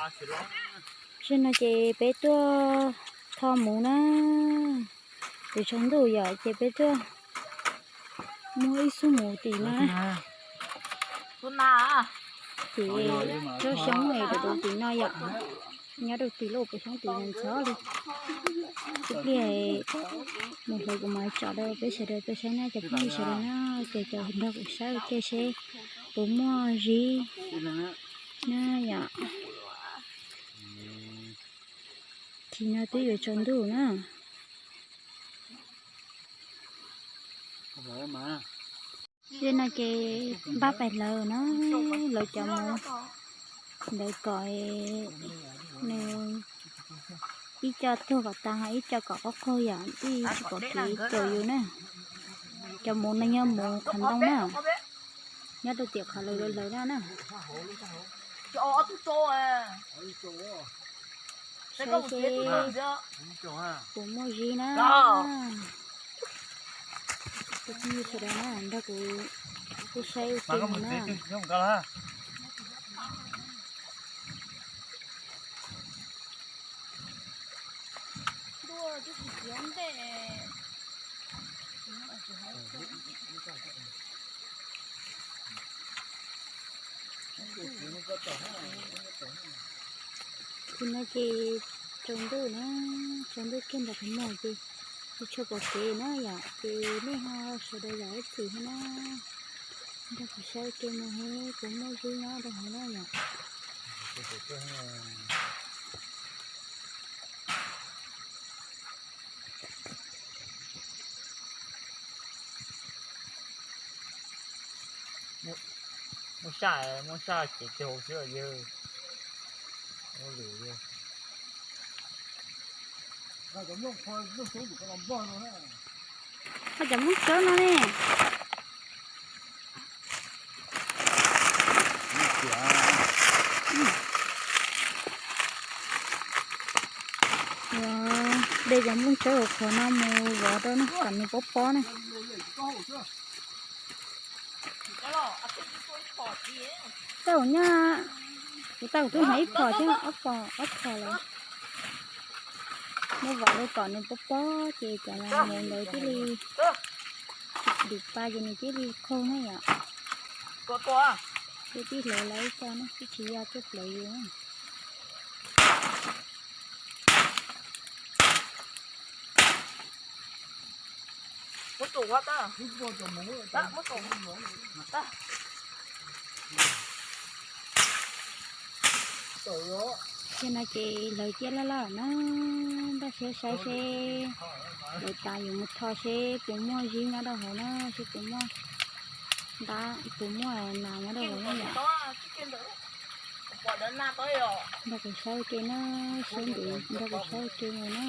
Zaum no ces peb tuaj tho mus na, twb tsaus ntuj yom, ces peb tuaj muab ib xub mus tim no. Tim tsob xyoob es rau tim no yom, nyob rau tim lub puas xyoob tim ntxhov li. Ib pliag mus hlawv kuv mam tsom rau peb sawv daws tau saib na cov phooj ywg sawv daws na, ces cov nrog kuv saib ua ke seb puas muaj zib na yom. Tim no twb yuav tsaus ntuj na. Zaum no ces npaj pais hlawv na, lawv cov mus ntawd kom nws ib co tuag kom tas ho ib co kom qaug qaug yom, tsis pom kev tuaj yus na. Cov mus no yog mus qhov ntoo na, nyob rau tim qhov lawv hlawv na na. Saib seb puas muaj zib na. Tus phooj ywg sawv daws na, nrog kuv, kuv saib ua ke mus na. Tim no ces tsaus ntuj na, tsaus ntuj kiag nram qhov muag ces tsis tshua pom kev na yom, ces nej ho sawv daws zam lub txim thiab na. Nrog kuv saib ua ke mus seb puas muaj zib nyob rau hauv na yom. Muaj saj, muaj saj ces cog xwb yawg. Ua lwm yawg. Qhov cov nplooj tsawb no ne. De cov nplooj tsawb hauv qhov no mus vov rau na kom nws pob pob na. Tau nyaj, kuv tau kuv twb hnav ib phom thiab ob phom, ob phom lawm. Muab vov rau kom nws pob pob ces cov mus ntawd thiaj li dim pa ces nws thiaj li qaug na yom. Ces tij hlawv lawv ib co na, tij tsis yog tij hlawv yus. Ces no ces lawv ciaj loj loj na, npaj siab saib seb lawv tas yuav mus tho seb puas muaj zib nyob rau hauv na, seb puas muaj ntab, puas muaj nas nyob rau hauv na yom. Nrog kuv saib ua ke na, siab ntev nrog kuv saib ua ke mus na.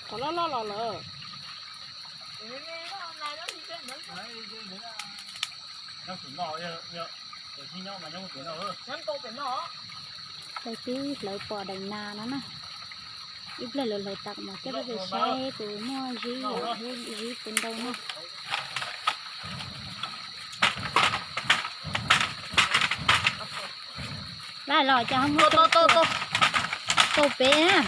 Qhov loj loj los lawm. Lawv twb hlawv pom daim nas no na. Ib pliag lawv hlawv tas mas coj peb saib tus muaj zib, zib puas ntau na. Laj los cas ho muaj tau pem na.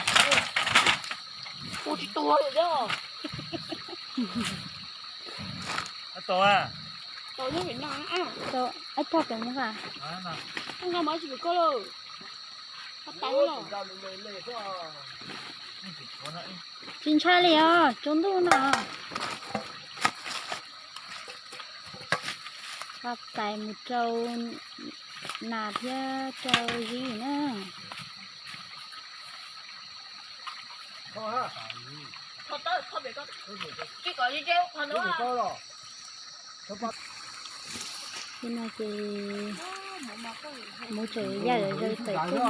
Ib tog pem mus a. Tsis ntshai li os, tsaus ntuj no. Qa tais mus rau nas thiab rau zib na. Tim no ces muv tseem yaj zawm zaws tawm tuaj na.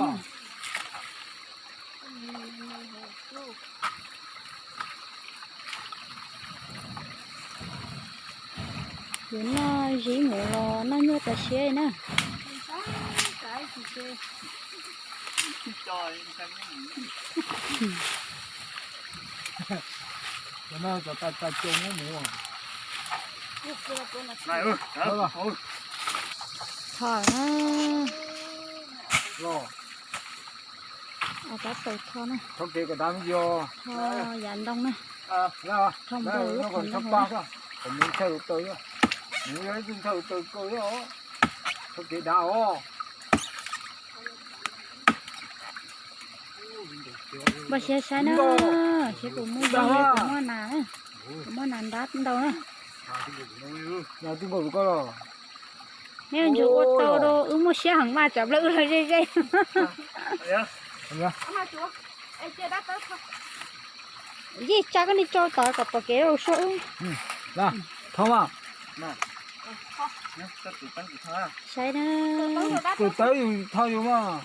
Yuav noj zib mus los noj nyuaj tas siab na. Tho na. Los. Au, tab tau tho na. Thov kev kom dav yog. Tho yav ntoo na. Tho npua lub qhov ntoo na. Kom mus ntshaw hauv taw, mus yog ib tug ntshaw hauv taw kawg os. Thov kev dav os. Npaj siab saib na, seb puas muaj yeeb, puas muaj nas na, puas muaj nas ntab ntau na. Neb ntsuas ua tau rau wb muaj siab heev mas tsam plaws wb los ze ze. Yij tsa koj li tso tod kom pom kev rau suab wb. Saib na. Tus tawb yus tho yus mas.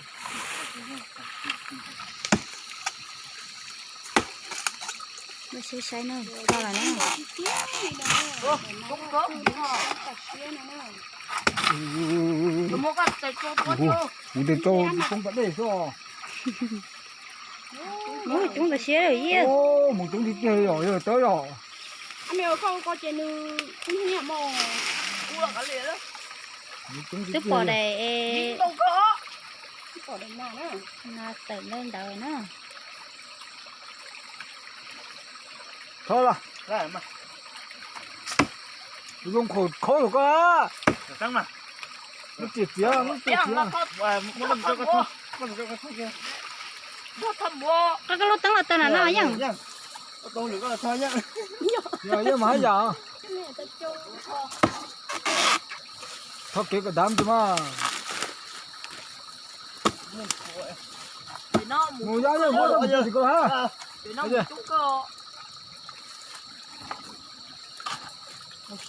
Saib saib na, tho lawm na. Kuv tes rau poob pas dej xwb. Mus coob tas siab lawm Yij. Mus coob tiag tiag yom, yog tawb yom. Twb pom daim, nas tawm ntawd ntawd na. Thov los. Tus zoo khaum khaub koj. Muab txiav txiav, muab txiav txiav. Qab koj lub teeb los tau na no yeej. Yeej mas haj yam. Thov kev kom dav tus mas. Mus ya yeej muab tsis koj ha. Mus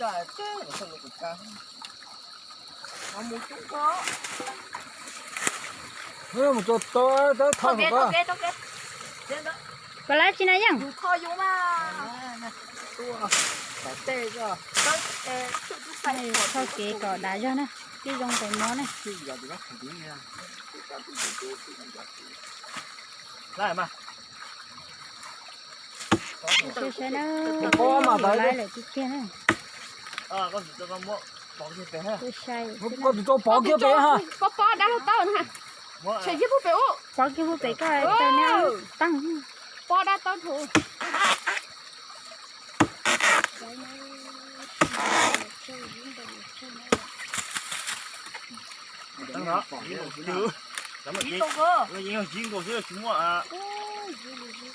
tso tau tab thov kom koj. Koj lab tsi na yeej. Thov kev kom dav zog na, tib zoo tes mov na. Saib saib na, lab lawm tiag tiag na. Koj tsis tau pov kiag pem ha. Pov dab tau na. Pov kiag pem koj tau neb teeb. Pov dab tau thaum.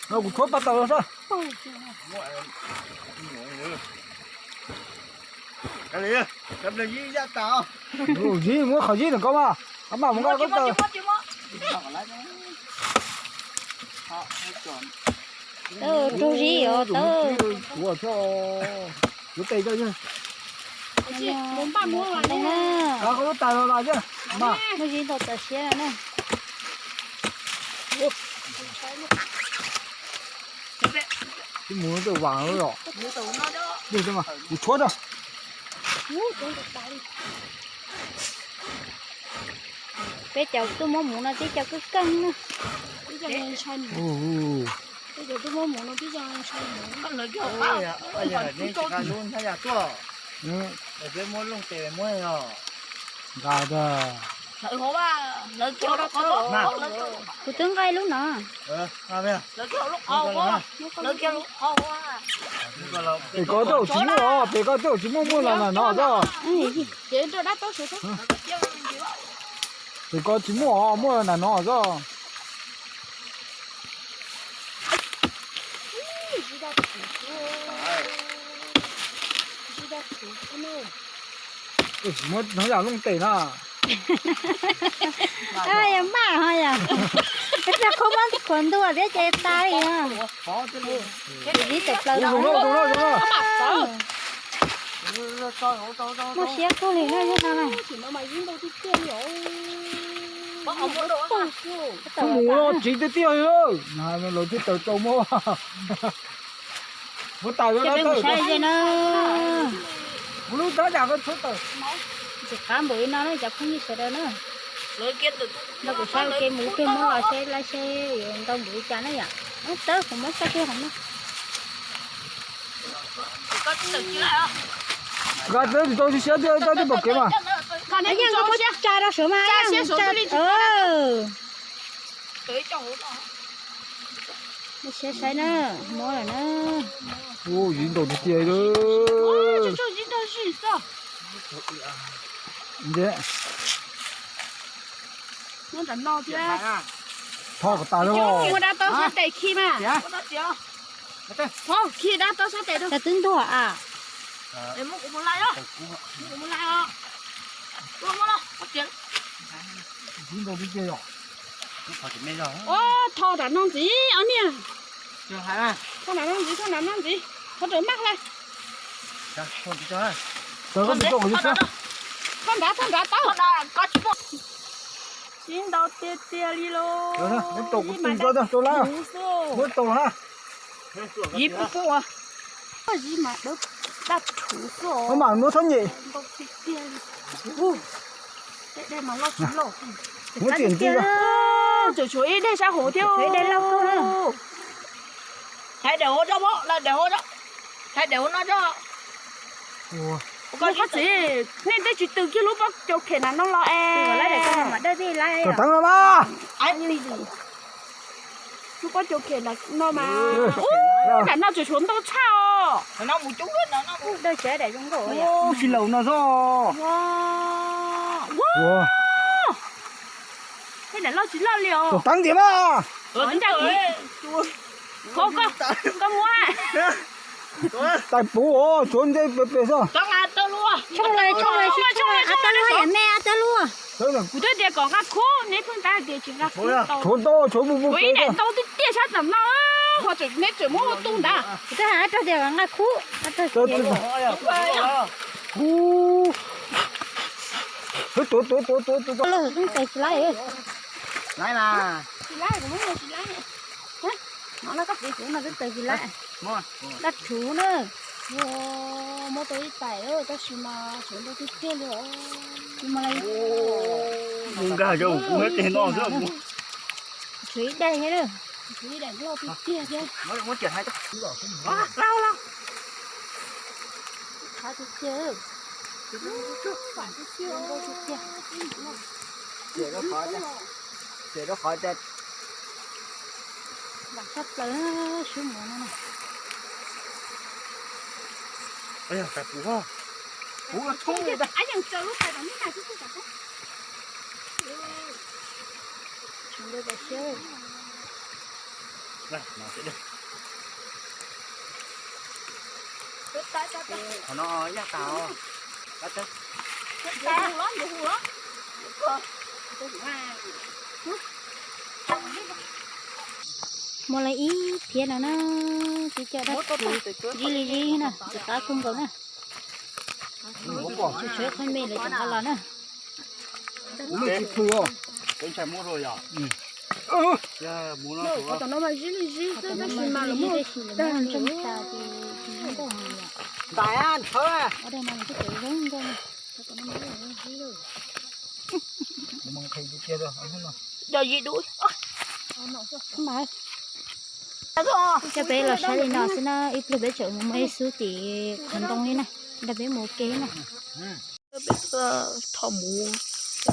Kuv tshuab paj taws los sab. Zib, muab qhov zib ntawm koj mas, koj mam mus nqa koj taws. Tawb rub zib os tawb. Yuav tes coj. Muab zib ntau tas siab na. Tsis mus tej vas los. Kuv tshuab rau. Peb cov tuaj muab mus no tib co kawg keej na. Nqa, kuv twb nqa ib lub no. Pem ko tej zaum tsis muaj os, pem ko tej zaum tsis muaj muaj los nas no xwb. Pem ko tsis muaj os, muaj nas no xwb. Koj tsis muab hnov yam looj tes na. Yog maj ho yog, peb cov khaub mob khuav ntuag thiab ces tas li no. Zoo no, zoo no, zoo no. Muaj siab kawg li na, yog no na. Mus no tsis tiag tiag li, lawv thiaj tawm tau muab. Muab tas, mus lub tab yam koj tshuab tawm. Tsis qab npaum li no na cov phooj ywg sawv daws na. Nrog kuv saib ua ke mus ib pliag muab los seb lab seb yuav ntau npaum li cas na yom. Tawb kuv muab tso kiag hauv no. Nqa tawb tsis tau siab thiab, tawb twb pom kev mas. Yeej koj muab tsa rau saum mas. Saib na, mob lawm na. Ub, ziv ntau tiag tiag. Thov kom tas li. Muab dab taub sab tes khi mas. Thov khi dab taub sab tes rau. Cas twb ntuag a. Thov nram no ntxiv ob niag. Thov nram no ntxiv, thov nram no ntxiv, thov nram maj hlais. Thov nrad, thov nrad tau. Tsis ntau tiag tiag li los. Yib pub pub, yib mas dab rhuv xwb. Mas muab thob nyem. Muab tiam ntxiv. Tshuav ib daim sab hauv thiab. Hais daim hauv, daim hauv, hais daim hauv no tso. Koj txiv, nej twb tsis tw kiag lub pob cau khem nram no los es. Kom teeb no mas. Lub pob cau khem nram no mas. Ub, nram no tseem tshuav ntau tshaj os. Ub, tsis laus no xwb. Ua, tej nram loj tsis loj li os. Kom teeb tiag mas. Koj muab. Tais puv os, tshuav ntsej pes pes xwb. Tshooj lawm, tshooj lawm, tshooj lawm, tshooj lawm, tshooj lawm, tshooj lawm, tshooj lawm. Kuv twb tias kom nqa khub, neb pheej tab tias tsis nqa khub. Tshuav ntau, tshuav mus mus pem ntau tiag tiag sab tam no. Neb tseem muab ua tu ntawd. Kuv twb hais rau tias kom nqa khub. Tuav, tuav, tuav, tuav, tuav. Lawm, tsis laib. Laib mas. Tsis laib, kuv muab tsis laib. No no koj puv puv no twb tsis laib. Dab rhuv na. Muab tau ib tais tab sis mas tshuav ntau tiag tiag li. Mus nkag rau kuv tes no xwb. Tshuav ib daim thiab, tshuav ib daim loj tiag tiag thiab. Qab los. Qab tiag tiag. Ntau tiag tiag. Ntau tiag tiag. Vam tshaj plaws sub muv no na. Puv, puv tshoob li. Qhov no yaj tas os. Muaj li ib phiab no na, tib co dab tsi zib li zib na, tsis qab kawg nkaus na. Tshuav tshuav qhov me lawv tseem nqa los na. Qhov no mas zib li zib xwb tab sis mas lawv muab tag nrho. Ntais, nthawv. Coj peb los saib li no xwb na, ib pliag peb tseem mus muaj ib xub tim qhov ntoo li na, nrog peb mus ua ke na. Peb tuaj tho muv,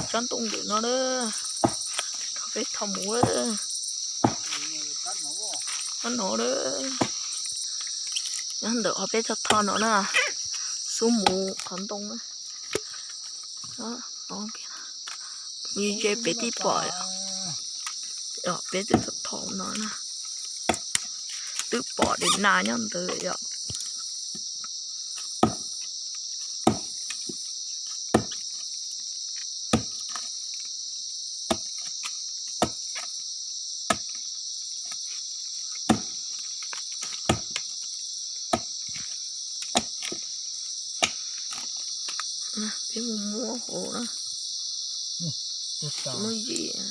tsob ntoo ntawm no na, peb tho muv. Nyob no, nyob ntawm qhov peb tho tho no na, xub muv qhov ntoo na. Mus ze pem twb pom, peb twb tho tho no na, twb pom daim nas nyob ntawd yom. Peb mus muab hauv na. Muab zim.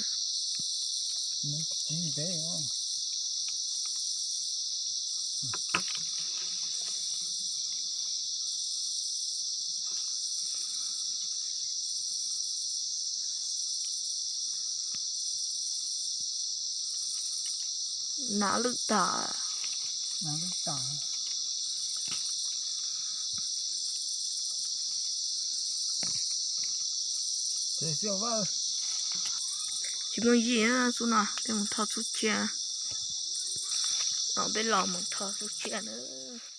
Nas lwj tas. Nas lwj tas. Tsis muaj yij xub no, peb mus tho xub tshiab. No peb los mus tho xub tshiab nawb.